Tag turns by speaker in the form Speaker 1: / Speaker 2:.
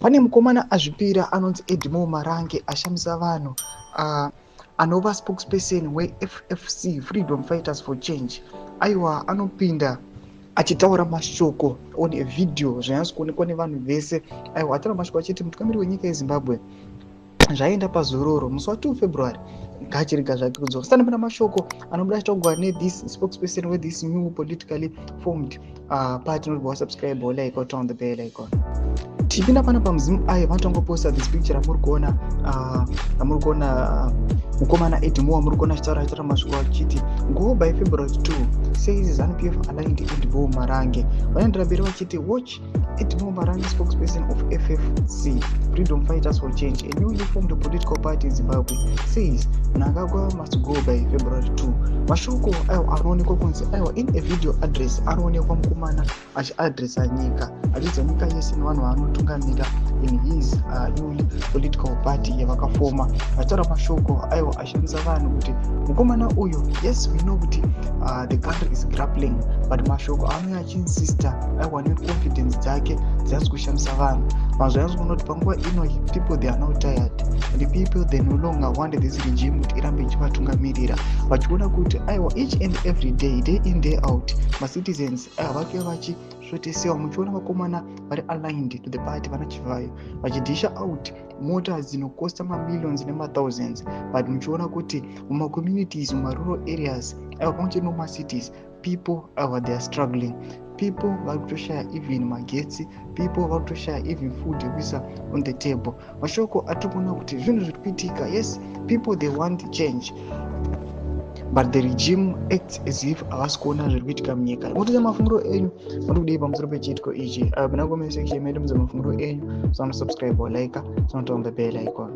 Speaker 1: Pane mukomana azvipira anonzi Edmore Marange ashamisa vanhu, anova spokesperson weFFC, Freedom Fighters for Change. Aiwa, anopinda achitaura mashoko on a video zvanyatso kuonekwa nevanhu vese. Aiwa, ataura mashoko achiti mutungamiri wenyika yeZimbabwe zvaenda pazororo musi wa2 February, ngachirega zvake kudzoka. Sitani mashoko anobuda achitaurwa nethis spokesperson wethis new politically formed party. Unobva wasubscribe, walike, waturn on the bell icon. Tichipinda pana pamuzimu ayo, vanotongoposta this picture ramuri kuona, ramuri kuona mukomana Edmore muri kuona achitaura, achitaura mashoko achiti, "Go by February 2," says ZANU PF aligned Edmore Marange. Vanoendera mberi vachiti, "Watch Edmore Marange, spokesperson of FFC, Freedom Fighters for Change, a newly formed political party in Zimbabwe, says Mnangagwa must go by February 2." Mashoko aiwa anoonekwa kunzi aiwa in a video address, anoonekwa mukomana achiadresa nyika, achiudza nyika yese nevanhu vaanotungamira in his newly political party yavakafoma, vachitaura mashoko aiwa ashandisa vanhu kuti mukomana uyu, yes, we know kuti the country is grappling, but mashoko anouya achiinsista aiwa neconfidence dzake dzinatsi kushamisa vanhu. Vanhu zvanyatso kuona kuti panguva ino people, they are now tired, and people, they no longer want this regime kuti irambe ichivatungamirira, vachiona kuti aiwa each and every day, day in, day out, macitizens aiwa vake vachisvotesewa. Muchiona vakomana vari aligned to the party, vana Chivayo, vachidhisha out mota dzinokosta mamillions nemathousands, but muchiona kuti mumacommunities, mumarural areas, aiwa pamwe chete nomumacities, people aiwa they are struggling. People vari kutoshaya even magetsi, people vari kutoshaya even food yekuisa on the table. Mashoko atiri kuona kuti zvinhu zviri kuitika, yes, people, they want change, but the regime acts as if havasi kuona zviri kuitika munyika. Mutiudze mafungiro enyu, muri kudii pamusoro pechiitiko ichi? Pina comment section medu, mudze mafungiro enyu. Sanosubscribe, like, sonoturn the bell icon.